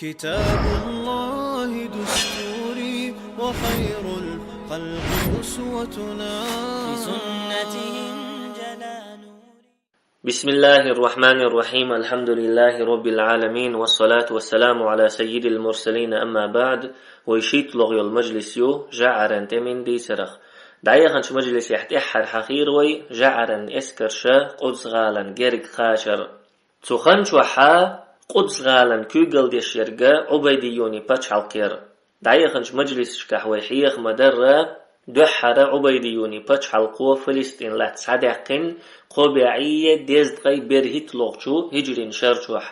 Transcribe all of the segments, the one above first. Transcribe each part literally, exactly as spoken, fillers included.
كتاب الله دستوري وخير الخلق أسوتنا. بسنته انجلى نوري. بسم الله الرحمن الرحيم. الحمد لله رب العالمين. والصلاة والسلام على سيد المرسلين. أما بعد. Вай шийтталагӀа йола мажлис ю жаӀаран тӀеман дийцарах. ДӀаяханчу мажлисехь тӀаьххьара хьахийра вай жаӀаран эскарша Къудс-гӀалан герга кхачар. Цу хан чохь Къудс-гӀалан куьйгалла деш ерг Ӏубайдиюни пачхьалкх яра. ДӀаяханчу мажлисашкахь вай хьеха ма-дарра, дуьххьара Ӏубайдиюни пачхьалкхо Фалестин латта схьадаьккхина, кхо бӀе дезткъе берхӀитталгӀачу хӀиджрин шар чохь.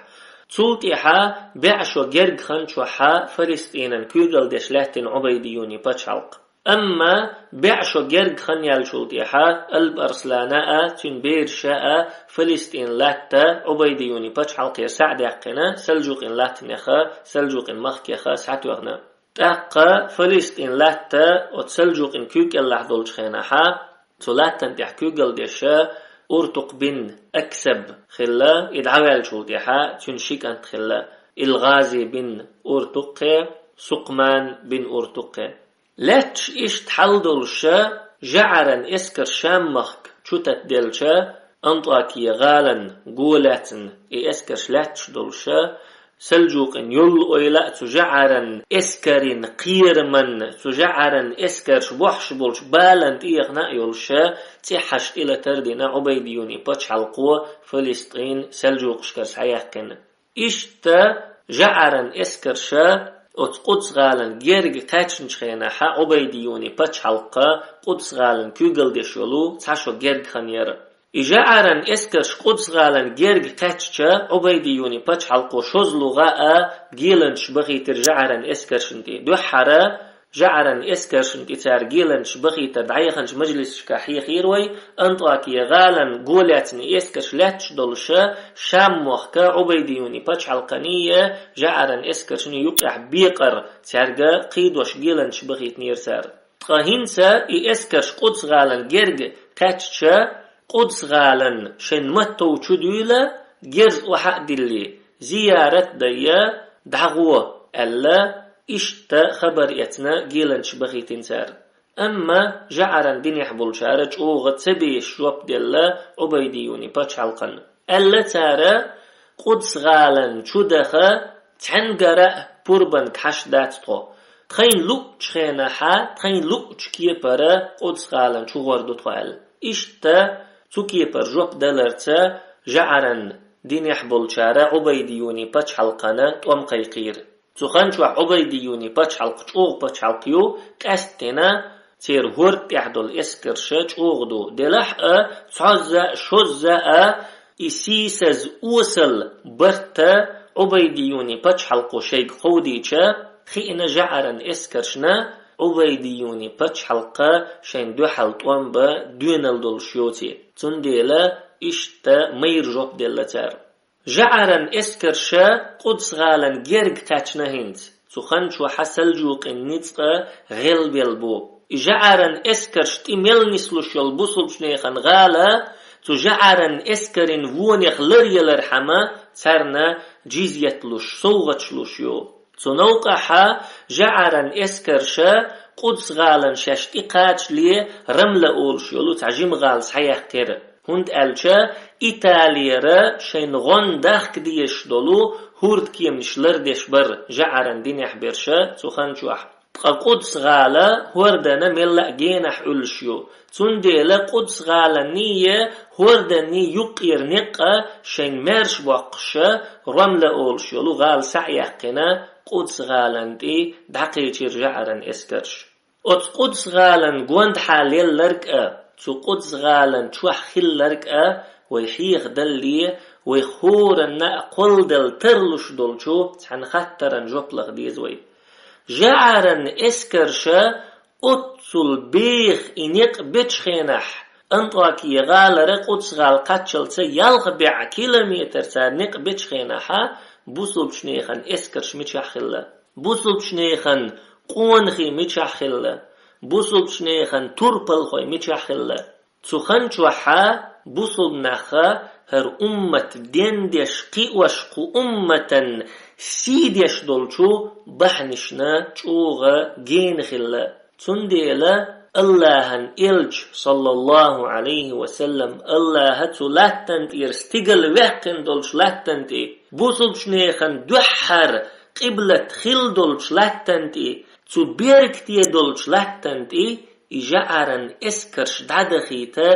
Цул тӀаьхьа бӀе шо герга хан чохь Фалестинан куьйгалла деш лаьттина Ӏубайдиюни пачхьалкх. Амма бӀе шо герга хан яьллачул тӀаьхьа Алп Арслана а, цуьнан бераша а Фалестин латта Ӏубайдиюни пачхьалкхера схьадаьккхина, Салжукъин латтанеха, Салжукъин махкеха схьатоьхна. ТӀаккха Фалестин латта оцу Салжукъин куьйга кӀелахь долчу хенахь, цу латтана тӀехь куьйгалла деш Уртукъ бин Аксаб хилла, и дӀаваьллачул тӀаьхьа цуьнан ши кӀант хилла, Илгъази бин Уртукъе, Сукъман бин Уртукъе. Лаьтташ иштта хьал долуша, жаӀаран эскар Шам-махка чу тата делча, Антакия-гӀалан го лаьцна и эскарш лаьтташ долуша, Салжукъин йоллу ойла а цу жаӀаран эскарин кхераман, цу жаӀаран эскарш бохьуш болчу балан тӀехна а йолуша, цӀеххьаш тӀелатар дина Ӏубайдиюни пачхьалкхо Фалестин Салжукъашкара схьаяьккхина. Иштта жаӀаран эскарша оцу Къудс-гӀалан герга кхаьчначу хенахь Ӏубайдиюни пачхьалкха Къудс-гӀалан куьйгалла деш йолу цхьа шо герга хан яра. И жаӀаран эскарш Къудс-гӀалан герга кхаьчча, Ӏубайдиюни пачхьалкхо шозлагӀа а геланчаш бахийтира жаӀаран эскаршна тӀе. Дуьххьара жаӀаран эскаршна тӀе цара геланчаш бахийтар дӀаяханчу мажлисашкахь хьехийра вай, Антакия-гӀалан го лаьцна и эскарш лаьтташ долуша, Шам-мохка Ӏубайдиюни пачхьалкханий, жаӀаран эскаршний юкъехь бекъар цаьрга кхийдош геланчаш бахийтинера цара. Ткъа хӀинца и эскарш Къудс-гӀалан герга кхаьчча, Къудс-гӀалан шайн маттов чу дуьйла, герз охьа а дилли, зиярат а дайя, дӀагӀо, аьлла, иштта хабар эцна геланчаш бахийтина цара. Амма жаӀаран динехь болчара чӀогӀа ца беша жоп делла Ӏубайдиюни пачхьалкхана. Аьлла цара, Къудс-гӀалан чу даха цхьаьнгара а пурбанга хьаш дац тхо. Тхайн луъучу хенахь, тхайн луъучу кепара Къудс-гӀалан чу гӀор ду тхо аьлла. Иштта цу кепара жоп даларца жаӀаран динехь болчара Ӏубайдиюни пачхьалкхана тӀом кхайкхийра. Цу хан чохь Ӏубайдиюни пачхьалкх чӀогӀа пачхьалкх ю, къаьсттина церан хӀорда тӀехь долу эскарша чӀогӀа ду. Делахь а, цхьозза а, шозза а, и сийсаз осал барта Ӏубайдиюни пачхьалкхо шайга кховдийча, хиъна жаӀаран эскаршна Ӏубайдиюни пачхьалкха шайн дуьхьал тӀом бан доьналла долуш йоций. Цундела иштта майра жоп делла цара. ЖаӀаран эскарша Къудс-гӀалан герга кхаьчна хӀинца. Цу хан чохь Салжукъин ницкъ гӀелбелла бу. И жаӀаран эскарш тӀе мел нислуш йолу бусулбчу нехан гӀала, цу жаӀаран эскарин вонех ларъялархьама, царна джизъят луш, совгӀаташ луш ю. Цу новкъахь жаӀаран эскарша Къудс-гӀалан шаьш тӀе кхачале Рамла олуш йолу цхьа жима гӀала схьаяьккхира. ХӀунда аьлча Италера шайн гӀон дахка дезаш долу хӀордкеманаш лардеш бара жаӀаран динехь берша цу хан чохь. Ткъа Къудс-гӀала хӀордана мелла а генахь Ӏуьллуш ю. Цундела Къудс-гӀаланний, хӀорданний юккъера некъа шайн маьрша боккхуша, Рамла олуш йолу гӀала схьа а яьккхина, Къудс-гӀалан тӀе дӀакхечира жаӀаран эскарш. Оцу Къудс-гӀалан гондахьа лелларг а, цу Къудс-гӀалан чохь хилларг а вай хьехадалле, вай хӀоранна а кхолладала тарлуш долчу цхьана хаттаран жоп лаха деза вай. ЖаӀаран эскарша оццул беха и некъ бечу хенахь, Антакия гӀалара Къудс-гӀала кхаччалца ялх бӀе километр цара некъ бечу хенахьа, бусулбчу нехан эскарш мичахь хилла? Бусулбчу нехан къонахий мичахь хилла? Бусулбчу нехан турпалхой мичахь хилла? Цу хан чохьа бусулб наха ХӀара уммат дендеш кхиош кху умматан сий деш долчу бахьанашна чӀогӀа гена хилла. Цундела Аллахьан элча, саллаллаху Ӏалайхи ва саллам, Аллахьа цу латтан тӀера стигала ваьккхина долчу латтан тӀе, бусулбчу нехан дуьххьара къиблат хилла долчу латтан тӀе, цу бергате долчу латтан тӀе, и жаӀаран эскарш дӀадахийта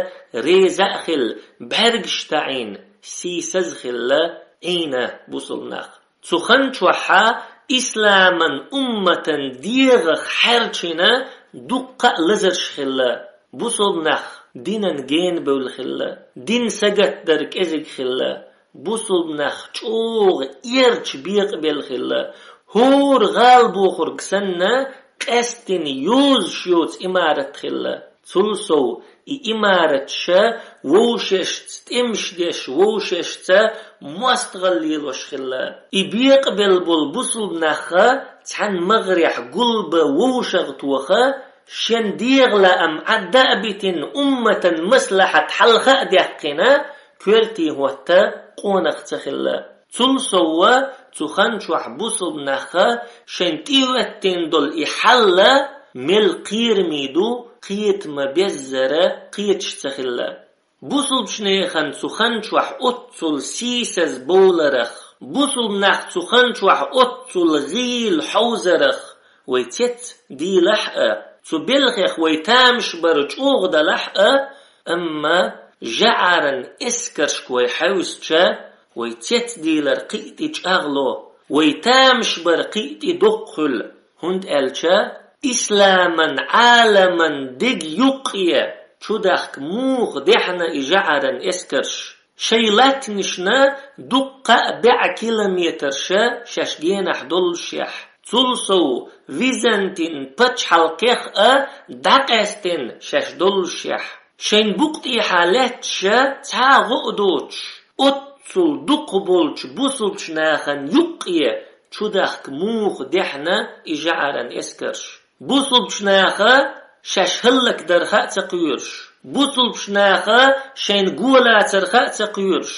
реза а хилла, бӀаьргаш таӀийна, сийсаз хилла Ӏийна бусулнах. Цу хан чохьа исламан умматан дегӀах хьаьрчина дуккха а лазарш хилла. Бусулнах динан гена бевлла хилла, дин сагатдар кӀезиг хилла. Бусулнах чӀогӀа эрча бекъабелла хилла. ХӀора гӀала бохург санна, къаьсттина йозуш йоцу имарат хилла. Цул сов и имаратша вовшашца тӀемаш деш, вовшашца мостагӀалла лелош хилла. И бекъабелла болу бусулнахха цхьана магӀарехь гулба вовшагӀа тоха, шен дегӀан лаам Ӏадда а битина, умматан маслахьат хьалха а даьккхина, коьрте хӀотта къонах ца хилла. Цул совва цу хан чохь бусулбнахха шайн тӀехӀоьттина долу и хьалла мел кхераме ду, кхета ма беззара кхеташ ца хилла. Бусулбчу нехан цу хан чохь оццул сийсаз бовларах, бусулбнах цу хан чохь оццул гӀийла хьовзарах вай цец дийлахь а, цу белхех вай тамаш бар чӀогӀа далахь а, амма жаӀаран эскаршка вай хьаьвсича, вай цец дийлар кхиъ тӀе чӀагӀло, вай тамаш бар кхиъ тӀе доккха хуьлу, хӀунда аьлча исламан Ӏаламан дег юккъе чудахка муха дехьна и жаӀаран эскарш. Шайн латтанашна дуккха а бӀе километрша шаьш генахь доллушехь, цул сов Византин пачхьалкхех а дӀакъаьстина шаьш доллушехь, шайн букъ тӀехьа лаьтташа цхьа а гӀо а доцуш, оццул дукха болчу бусулбчу нахана юккъе чудахка муха дехьна и жаӀаран эскарш. Бусулбчу наха шаьш хӀаллакдарха а ца кхоьруш, бусулбчу наха шайна го лацарха а ца кхоьруш,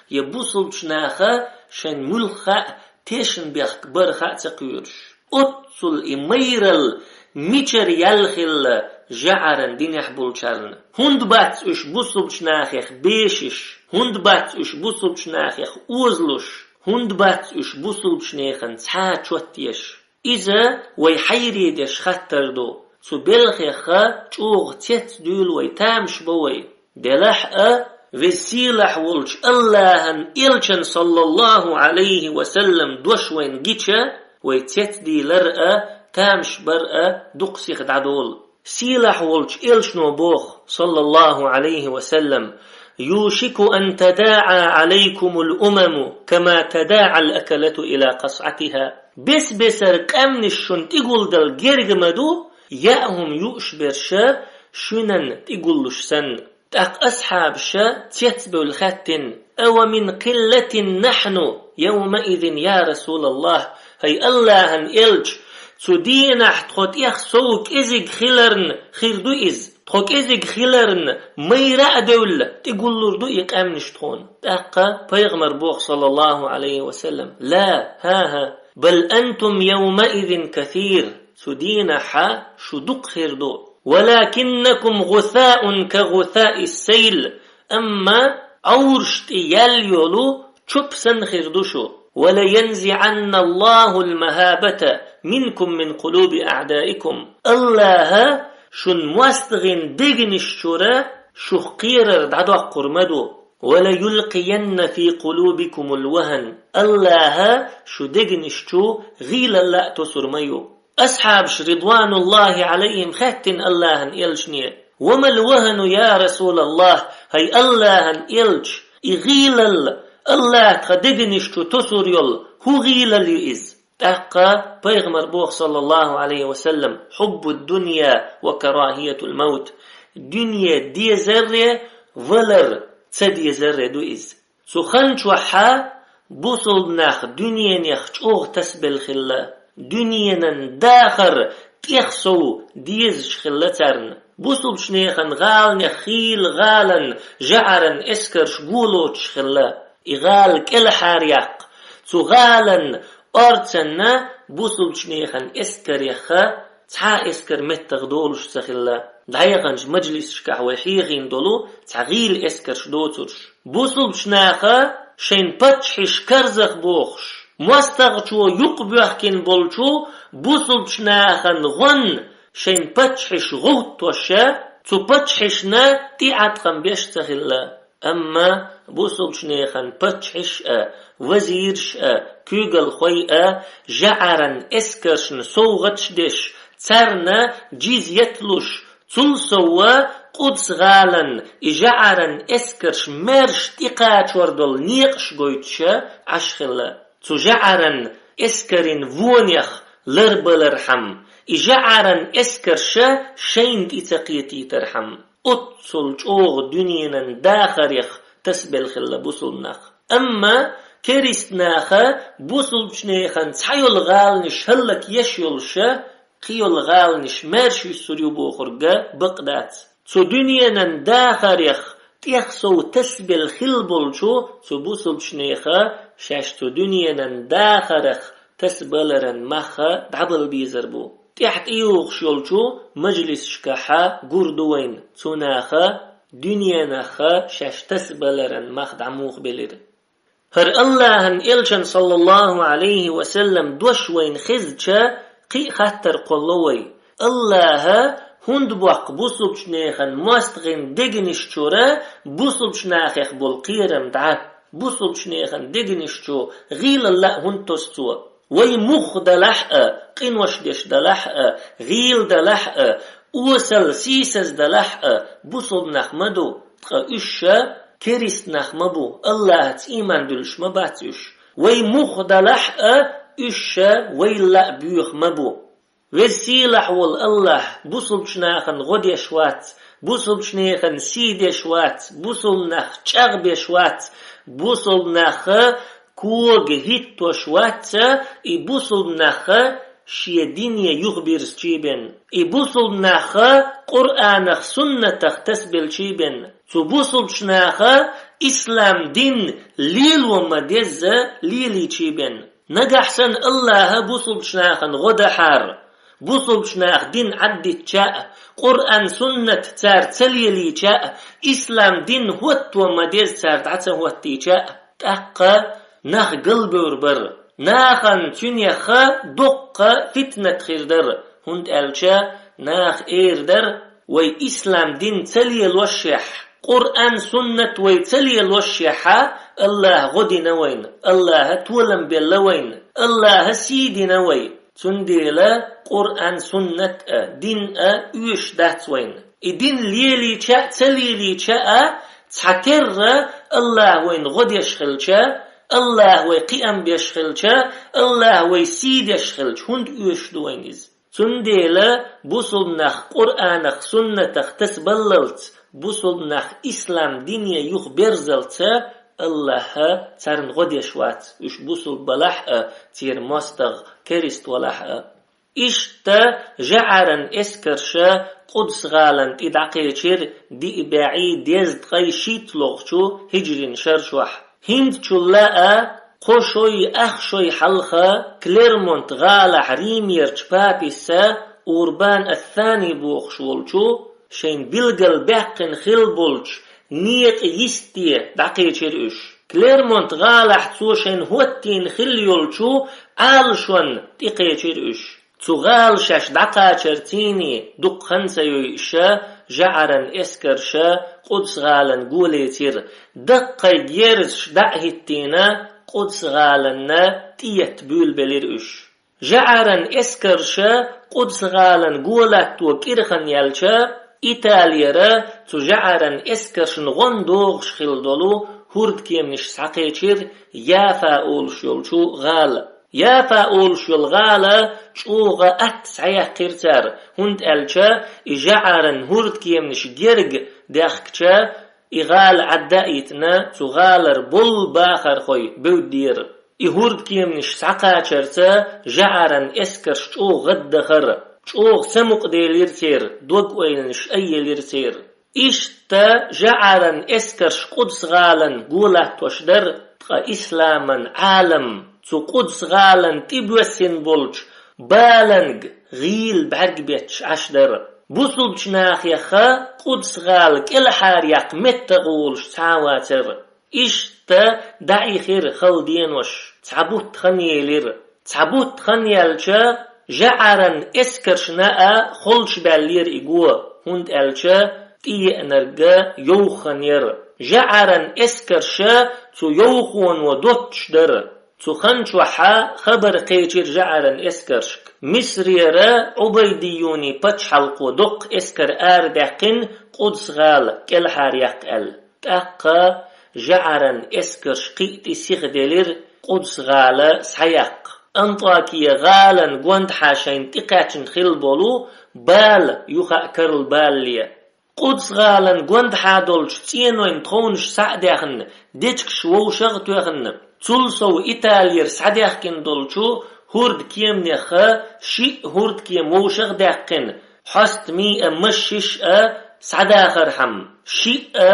я бусулбчу наха шайна муьлхха а тешнабехк барха а ца кхоьруш. Оццул и майралла мичара яьлла хилла жаӀаран динехь болчарна. ХӀунда бац уьш бусулбчу нахех бешаш? ХӀунда бац уьш бусулбчу нахех озалуш? ХӀунда бац уьш бусулбчу нехан цхьа чот еш? Иза вай хьайре деш хаттар ду. Цу белхеха чӀогӀа цец дуьйлу вай, тамаш бо вай. Делахь а, веза сийлахь волчу Аллахьан элчан, саллаллаху Ӏалайхи ва саллам, дош вайна гича, вай цец дийлар а, тамаш бар а дукха сиха дӀадолу. Сийлахь волчу элчано боху, саллаллаху Ӏалайхи ва саллам: «Юшику ан тадаӀа Ӏалайкумул умаму, кама тадаӀал акалату ила къасъатиха». Бес-бесара къаьмнаш шуна тӀегулдала герга ма ду, яа хӀума юуш берша шуьнан тӀегуллуш санна. ТӀаккха асхьабаша цецбевлла хаьттина: «Ава мин къиллатин нахьну явмаизин, я Расулаллах?» ХӀай Аллахьан элча, цу дийнахь тхо тӀех сов кӀезиг хиларна хир ду иза? Тхо кӀезиг хиларна майра а девлла, тӀегуллур ду и къаьмнаш тхуна? ТӀаккха пайхамар боху, саллаллаху Ӏалайхи ва саллам: «Ла, хӀа-хӀа, бал антум явмаизин касир, цу дийнахьа шу дукха хир ду. Валакиннакум гӀусаун ка гӀусаис сайл, амма Ӏовраш тӀе ял йолу чоп санна хир ду шу. Вала янзиӀанна Аллахул махабата минкум мин къулуби аъдаикум». Аллаха шун мостагӀийн дегнаш чура шух кхерар дӀадоккхур ма ду. «Ва ла юлкъиянна фи къулубикумул вахӀан». Аллаха шу дегнаш чу гӀийлалла а тосур ма ю. Асхьабаш, ридвануллахи Ӏалайхим, хаьттина Аллахьан элчане: «Ва мал вахӀану, я Расулаллах?» ХӀай Аллахьан элча, и гӀийлалла, Аллаха тхан дегнаш чу тосур йолу хӀун гӀийлалла ю иза? ТӀаккха пайхамар боху, саллаллаху Ӏалайхи ва саллам: «Хьуббуд дунья ва карахиятул мавт». Дуьне дезарре, валар ца дезарре ду иза. Цу хан чохьа бусулба нах дуьненех чӀогӀа тасабелла хилла. Дуьненан дахар тӀех сов дезаш хилла царна. Бусулбчу нехан гӀаланех хийла гӀалан жаӀаран эскарш го лоцуш хилла. И гӀала кӀелхьаръяккха, цу гӀалан орцанна бусулбчу нехан эскарех цхьа а эскар меттах долуш ца хилла. ДӀаяханчу мажлисашкахь вай хьехийна долу цхьа гӀийла эскарш доцурш. Бусулбчу наха шайн паччахьаш карзах бохуш, мостагӀчо юкъабоьхкина болчу бусулбчу нахана гӀонна шайн паччахьаш гӀовттош, цу паччахьашна тӀеӀаткъам беш ца хилла. Амма бусулбчу нехан паччахьаш а, вазираш а, куьйгалхой а жаӀаран эскаршна совгӀаташ деш, царна жизьят луш, цул сов а Къудс-гӀалан и жаӀаран эскарш маьрша тӀекхачор долу некъаш гойтуш а Ӏаш хилла. Цу жаӀаран эскарийн вонех ларбалархьама, и жаӀаран эскарш а шайна тӀе ца кхетийтархьама, оццул чӀогӀа дуьненан дахарех тасабелла хилла бусулба нах. Амма керист наха бусулбчу нехан цхьа йолу гӀаланаш хӀаллакъеш йолуш а, кхин йолу гӀаланаш маьрша юьсур ю бохург а бакъ дац. Цу дуьненан дахарех тӀех сов тасабелла хилла болчу цу бусулбчу неха шаьш цу дуьненан дахарах тасабаларан мах дӀабала безар бу. ТӀаьхьа тӀеюхуш йолчу мажлисашкахьа гур ду вайна, цу наха дуьненах шаьш тасабаларан мах дӀа муха белира. ХӀара Аллахьан элчан, саллаллаху Ӏалайхи ва саллам, дош вайна хезча, кхин а хаттар кхолло вай: Аллахьа хӀунда боккху бусулбчу нехан мостагӀийн дегнаш чура бусулбчу нахех болу кхерам дӀа? Бусулбчу нехан дегнаш чу гӀийлалла а хӀунда тосу цо? Вай муха далахь а, къинош деш далахь а, гӀийла далахь а, осал сийсаз далахь а, бусулба нах ма ду, ткъа уьш ша керист нах ма бу, Аллахьаца ийман дуьллуш ма бац уьш. Вай муха далахь а, уьш ша вайла а боьха ма бу. Веза-сийлахь волу Аллахь бусулбчу нахана гӀо деш вац, бусулбчу нехан сий деш вац, бусулба нах чӀагӀбеш вац, бусулба нах кога хӀиттош вац, и бусулба нах шен дине юхабирзичий бен, и бусулба нах Къуръанах, суннатах тасабелчий бен. Цу бусулбчу наха ислам дин лело ма дезза лелийчий бен. Нагахь санна Аллахьа бусулбчу нахана гӀо дахьара, бусулбчу наха дин Ӏаддитча а, Къуръан-суннат цара ца лелийча а, ислам дин хӀотто ма деза цара дӀа ца хӀоттийча а, тӀаккха нах галбевр бара. Нахана цуьнеха доккха фитнат хир дара, хӀунда аьлча наха эр дара: «Вай ислам дин ца лелошшехь, Къуръан-суннат вай ца лелошшехьа, Аллахьа гӀо дина вайна, Аллахьа толам белла вайна, Аллахьа сий дина вай». Цундела Къуръан-суннат а, дин а оьшуш дац вайна. И дин лелийча а, ца лелийча а, цхьатерра Аллахьа вайна гӀо деш хилча, Аллахьа вай кхиам беш хилча, Аллахьа вай сий деш хилча, хӀунда оьшуш ду вайна иза? Цундела бусулба нах Къуръанах, суннатах тасабаллалц, бусулба нах ислам дине юхаберзалца Аллахьа царна гӀо деш вац, уьш бусулба балахь а, церан мостагӀа керист валахь а. Иштта жаӀаран эскарша Къудс-гӀалан тӀе дӀакхечира диъ бӀе дезткъе шийтталгӀачу хӀиджрин шар чохь. ХӀинцачул а кхо шой, ах шой хьалха Клермонт-гӀалахь Римерчу паписа Урбан ас-Сани бохуш волчу шайн билгал баьккхина хилла болчу некъан йисте дӀакхечира уьш. Клермонт-гӀалахь цо шайна хӀоттийна хилла йолчу Ӏалашонна тӀекхечира уьш. Цу гӀала шаьш дӀакхачарций дукха хан ца йойуша, жаӀаран эскарша Къудс-гӀалан го лецира, даккхий герзаш дӀа а хӀиттийна, Къудс-гӀаланна тӀеетта буьйлабелира уьш. ЖаӀаран эскарша Къудс-гӀалан го латто кӀира хан яьлча, Италера цу жаӀаран эскаршна гӀон догӀуш хилла долу хӀурдкеманаш схьакхечира Яфа олуш йолчу гӀала. Яфа олуш йолу гӀала чӀогӀа атта схьаяьккхира цара, хӀунда аьлча и жаӀаран хӀурдкеманаш герга даьхкича, и гӀала Ӏадда а йитина, цу гӀалара болу бахархой бевддера. И хӀурдкеманаш схьакхачарца жаӀаран эскарш чӀогӀа гӀаддахара. чӀогӀа самукъаделира церан, дог-ойланаш айъелира церан. Иштта жаӀаран эскарш Къудс-гӀалан го латтош дара, ткъа исламан Ӏалам цу Къудс-гӀалан тӀебоьссина болчу баланга гӀийла бӀаьрг бетташ Ӏаш дара. Бусулбачу нахеха Къудс-гӀала кӀелхьараяьккха меттагӀа волуш цхьа а вацара. Иштта даьӀахкира хала денош, цхьа бутт хан елира. Цхьа бутт хан яьлча, жаӀаран эскаршна а холчубаьллера и го, хӀунда аьлча тӀееанарг йовха хан яра. ЖаӀаран эскарша цу йовхоно доттуш дара. Цу хан чохьа хабар кхечира жаӀаран эскаршка. Мисрера Ӏубайдиюни пачхьалкхо доккха эскар арадаьккхина Къудс-гӀала кӀелхьараяьккха аьлла. ТӀаккха жаӀаран эскарш кхин а тӀе сиха делира Къудс-гӀала схьаяккха. Антакия-гӀалан гондахьа шайна тӀекхаьчна хилла болу бала юха а карла балале. Къудс-гӀалан гондахьа долчу цӀенойн тховнаш схьа а даьхна, дечигаш вовшах а тоьхна, цул сов Италера схьадаьхкина долчу хӀордкеманеха шиъ хӀордкема вовшах а даьккхина, хьоста миъа машшиш а схьадахархьама, шиъ а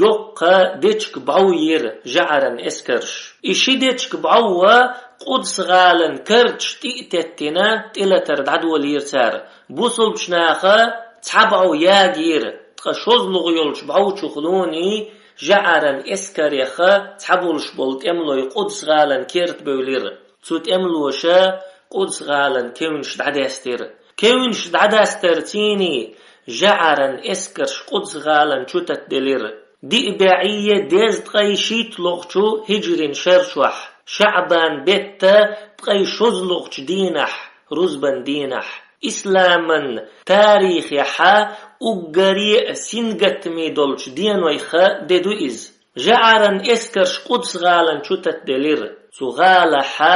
йоккха дечиг бӀов йира жаӀаран эскарш. И ши дечиг бӀов а Къудс-гӀалан карташ тӀе а теттина, тӀелатар дӀадолийра цара. Бусулбачу наха цхьа бӀов ягийра, ткъа шозлагӀа йолчу бӀовчухлоний жаӀаран эскареха цхьаболуш болу тӀемалой Къудс-гӀалан керта бевлира. Цу тӀемалоша Къудс-гӀалан кевнаш дӀадаьстира. Кевнаш дӀадастарцений жаӀаран эскарш Къудс-гӀалан чутатделира. Диъ бӀе дезткъе шийтталгӀачу хӀиджрин шар чохь, ШаӀбан бетта ткъе шозлагӀчу дийнахь, рузбан дийнахь, исламан тарихехьа уггаре а сингаттаме долчу денойха де ду иза. ЖаӀаран эскарш Къудс-гӀалан чутатделира. Цу гӀалахьа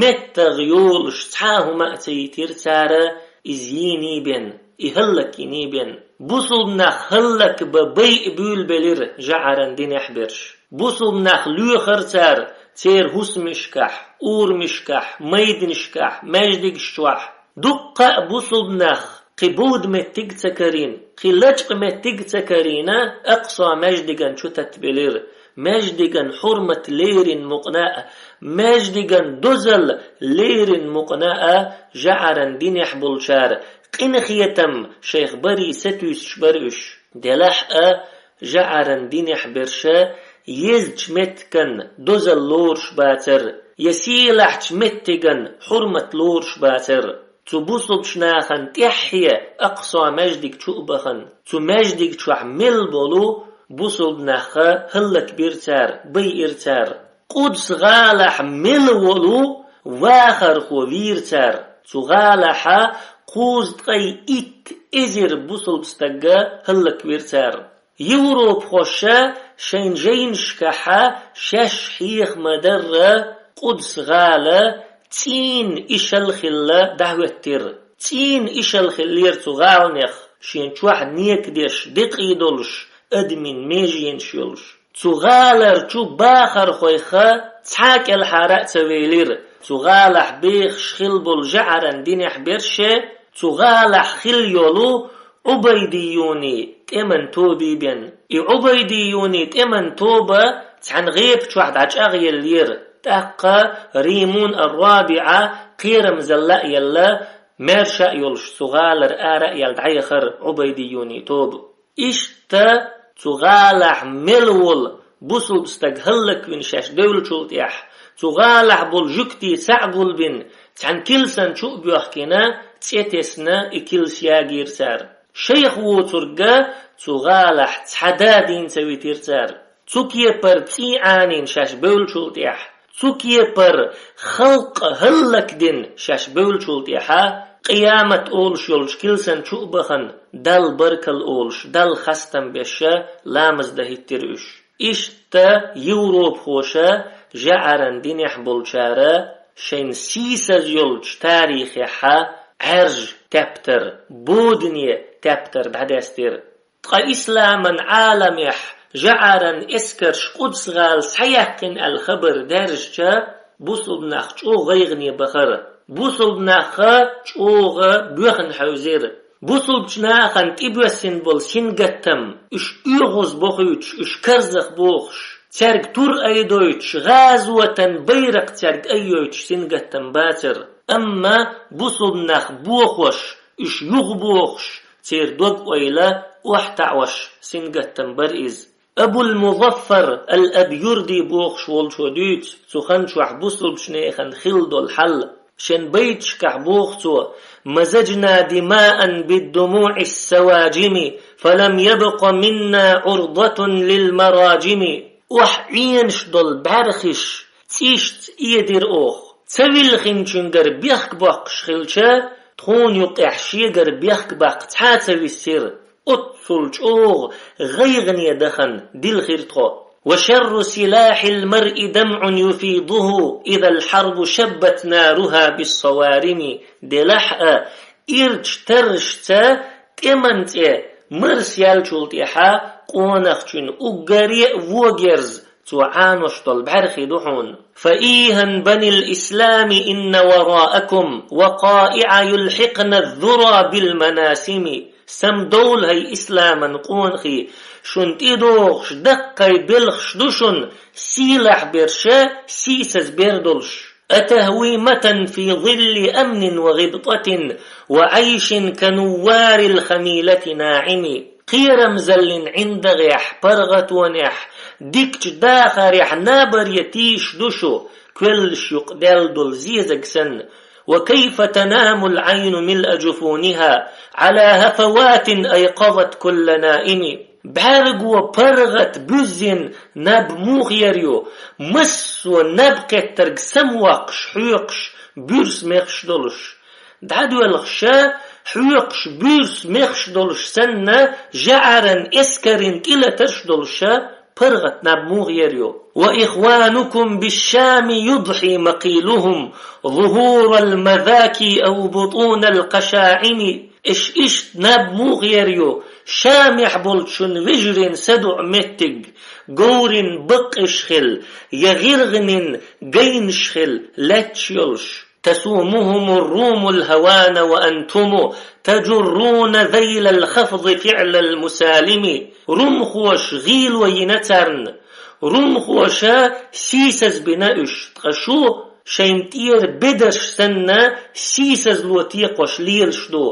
меттагӀа йолуш цхьа а хӀума а ца йитира цара, иза йийний бен, и хӀаллакйиний бен. Бусулба нах хӀаллакбан байа буьйлабелира жаӀаран динехь берш. Бусулба нах лоьхара цара церан хӀусамашкахь, урамашкахь, майданашкахь, маьждигаш чохь. Дуккха а бусулба нах кхин бовда меттиг а ца карийна, кхин лачкъа меттиг а ца карийна, Акъса маьждиган чутатбелира. Маьждиган хьурмат лерина мукъана а, маьждиган дозалла лерина мукъана а жаӀаран динехь болчара къинхетам шайх барий сатуьйсуш бара уьш. Делахь а жаӀаран динехь берша езачу меттиган дозалла лоруш бацара, я сийлахьчу меттиган хьурмат лоруш бацара. Цу бусулбачу нахана тӀаьххье Акъса маьждиг чу а бахана, цу маьждиг чохь мел болу бусулба нахха хӀаллакбира цара, байира цара. Къудс-гӀалахь мел волу вахархо вийра цара. Цу гӀалахьа кхузткъе итт эзар бусулба стагга хӀаллаквира цара. Европахоша шайн жайнашкахьа шаьш хьеха ма-дарра Къудс-гӀала цӀийнан ишал хилла дӀахӀоьттира. ЦӀийнан ишал хиллера цу гӀаланех, шен чохь некадеш, декъий долуш, адамийн меженаш йолуш. Цу гӀаларчу бахархойха цхьа кӀелхьара а ца велира, цу гӀалахь бехаш хилла болу жаӀаран динехь берше, цу гӀалахь хилла йолу Ӏубайдиюний тӀеман тобий бен. И Ӏубайдиюний тӀеман тоба цхьана гӀепа чохь дӀачӀагӀъеллера, тӀаккха Римун ар-РабиӀа кхерамзалла а елла, маьрша а йолуш цу гӀалара ара а яьлла дӀаяхара Ӏубайдиюний тоба. Иштта цу гӀалахь мел волу бусулба стаг хӀаллаквина шаьш девллачул тӀехь, цу гӀалахь болу жуьгтий схьа а гулбина, цхьана килсан чу а боьхкина, цӀе тесна и килс ягийра цара. Шайх воцург цу гӀалахь цхьа да дийна ца витира цара. Цу кепара цӀий Ӏанийна шаьш бевллачул тӀехь, цу кепара халкъ хӀаллакдина шаьш бевллачул тӀехьа, къиямат олуш йолчу килсан чу а бахана, Далла баркалла олуш, Далла хастам беша ламаз дан хӀиттира уьш. Иштта европахоша жаӀаран динехь болчара шайн сийсаз йолчу тарихехьа Ӏаьржа тептар, бодане тептар дӀадаьстира. Ткъа исламан Ӏаламехь жаӀаран эскарш Къудс-гӀала схьаяьккхина аьлла хабар даьржича, бусулба нах чӀогӀа гӀайгӀане бахара. Бусалба нах чӀогӀа боьхна хьаьвзира. Бусалбачу нахана тӀебоьссина болу сингаттам, уьш оьгӀаз бохуьйтуш, уьш карзах бохуш, цаьрга тур айдойтуш, гӀазотан байракх цаьрга аййойтуш сингаттам бацара. Амма бусалба нах бохош, уьш юхабохуш, церан дог-ойла охьатаӀош сингаттам бара иза. Абул-Музаффар ал-Абъюрди бохуш волчо дуьйцу цу хан чохь бусалбачу нехан хилла долу хьал. Шен байташкахь боху цо: «مزجنا دماء بالدموع السواجم، فلم يبق منا عرضة للمراجم». Охьа Ӏенаш долу бӀаьрхиш цӀийшца эдира оха. Ца вилхинчуьнгара бехк боккхуш хилча, тхуна юкъехь шегара бехк баккха цхьа а ца виссира. Оццул чӀогӀа гӀайгӀане дахана дилхира тхо. «وشر سلاح المرء دمع يفيضه، إذا الحرب شبت نارها بالصوارم». Делахь а, ирча таррашца тӀеман цӀе марсъяьллачул тӀаьхьа къонахчун уггаре а вогерз цо Ӏанош долу бӀаьрхи ду хьуна. «فإيها بني الإسلام إن وراءكم وقائع يلحقن الذرى بالمناسم». Самадовла, хӀай исламан къонахий, шуна тӀедогӀуш даккхий белхаш ду шуна, сийлахь берш, сийсаз бер долуш. «أتهويمة في ظل أمن وغبطة، وعيش كنوار الخميلة ناعم». Кхерамзаллин ӀиндагӀехь, паргӀатонехь, дикачу дахарехь набаре тийша ду шу, коьллаш юкъа даьлла долу зезаг санна. «وكيف تنام العين ملء جفونها على هفوات أيقظت كل نائم». БӀаьрго паргӀат буьззина наб муха ер ю, массо а наб кхеттарг самавоккхуш, хьоькхуш, буьрса мехаш долуш. ДӀадоьлхуша, хьоькхуш буьрса мехаш долуш санна, жаӀаран эскарийн тӀелатарш долуша, паргӀат наб муха ер ю? «وإخوانكم بالشام يضحي مقيلهم ظهور المذاكي أو بطون القشاعم». Иш иштта наб муха ер ю, Шамехь болчун вежарийн садуӀа меттиг, говрийн баккъиш хила, я гӀиргӀанийн гайнаш хила лаьтташ йолуш. «تصومهم الروم الهوان وأنتم تجرون ذيل الخفض فعل المسالم». Румхоша гӀийло йина царна. Румхоша сийсаз бина уьш, ткъа шу шайн тӀера бедарш санна сийсазло текхош лелаш ду.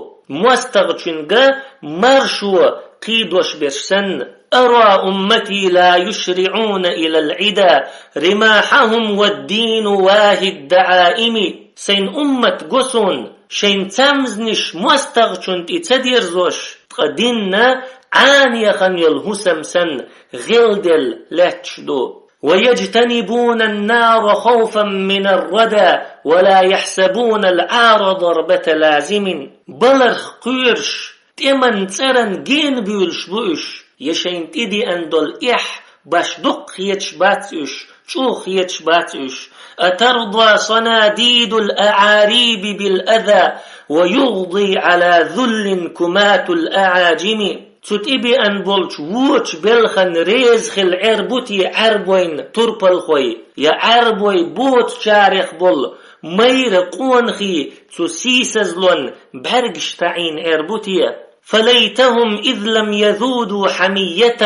МостагӀчуьнга маршо кхийдош берш санна. «أرى أمتي لا يشرعون إلى العدا رماحهم والدين واهي الدعائم». Сайн уммат го суна, шайн цамзниш мостагӀчун тӀе ца дерзош, ткъа динна Ӏанехан йолу хӀусам санна гӀелделла лаьтташ ду. «ويجتنبون النار خوفا من الردى ولا يحسبون العار ضربة لازم». Баларх кхоьруш, тӀеман цӀаран гена буьйлуш бу уьш, я шайна тӀедеана долу эхь баш дукха хеташ бац уьш, чӀогӀа хеташ бац уьш. «أترضى صناديد الأعاريب بالأذى ويغضي على ذل كماة الأعاجم». Цу тӀебеана болчу вочу белхан реза хила Ӏер бу те Ӏарбойн турпалхой, я Ӏарбой боцучарех болу майра къонахий цу сийсазлон бӀаьргаш таӀийна Ӏер бу те? «فليتهم إذ لم يذودوا حمية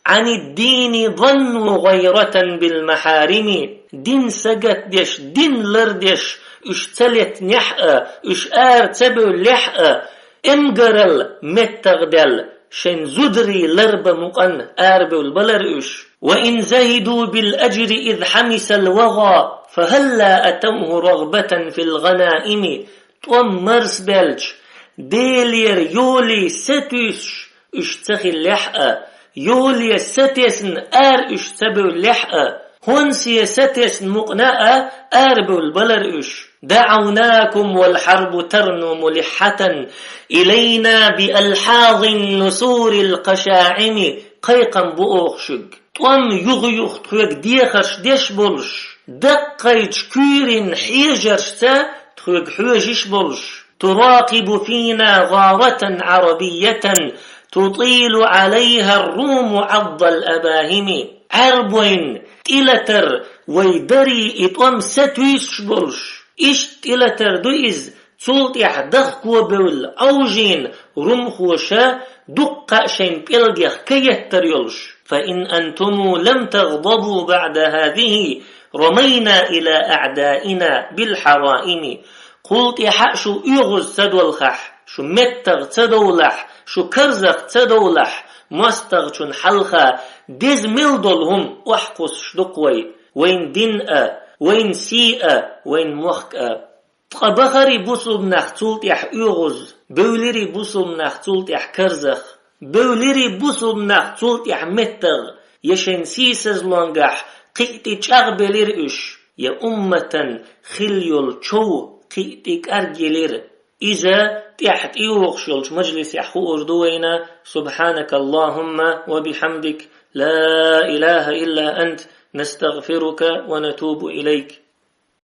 عن الدين ظنوا غيرة بالمحارم». Дин сагатдеш, дин лардеш уьш ца летнехь а, уьш ара ца бевллехь а, эмгарал меттагӀдаьлла, шайн зударий ларба мукъан арабевлла балар уьш. «وإن زهدوا بالأجر إذ حمس الوغى فهلا أتوه رغبة في الغنائم». ТӀом марсбелча, Делера йолий сатуьйсуш уьш ца хиллехь а, йоле сатесна ара уьш ца бевллехь а, хӀонсе сатесна мукъана а арабевлла балар уьш. «دعوناكم والحرب ترنو ملحة إلينا بألحاظ النسور القشاعم». Кхайкхам бу оха шуьга. ТӀом юха-юха тхоьга дехарш деш болуш, даккхайчу куьйрин хьежаршца тхоьга хьоьжуш болуш. «تراقب فينا غارة عربية تطيل عليها الروم عض الأباهم». Ӏарбойн тӀелатар вай дарий и тӀом сатуьйсуш болуш, Иштта тӀелатар ду иза, цул тӀаьхьа дахкабевлла Ӏовжийна румхоша дуккха а шайн пӀелгех каеттар йолуш. فإن أنتم لم تغضبوا بعد هذه رمينا إلى أعدائنا بالحرائم. Кхул тӀаьхьа а шу оьгӀаз ца долхахь, шу меттах ца довлахь, шу карзах ца довлахь, мостагӀчун хьалха деза мел долу хӀума охьакхуссуш ду-кх вай, вайн дин а, вайн сий а, вайн мохк а. Ткъа бахарий бусулба нах цул тӀаьхьа оьгӀаз, бевлирий бусулба нах цул тӀаьхьа карзах, бевлирий бусулба нах цул тӀаьхьа меттах, я шайн сийсазлонгахь кхиъ тӀе чӀагӀбелира уьш, я умматан хилла йолу чов кхиъ тӀе кӀаргйелира. Иза тӀаьхьа тӀейогӀуш йолчу мажлисехь хуур ду вайна. سبحانك اللهم وبحمدك، لا إله إلا أنت، نستغفرك ونتوب إليك.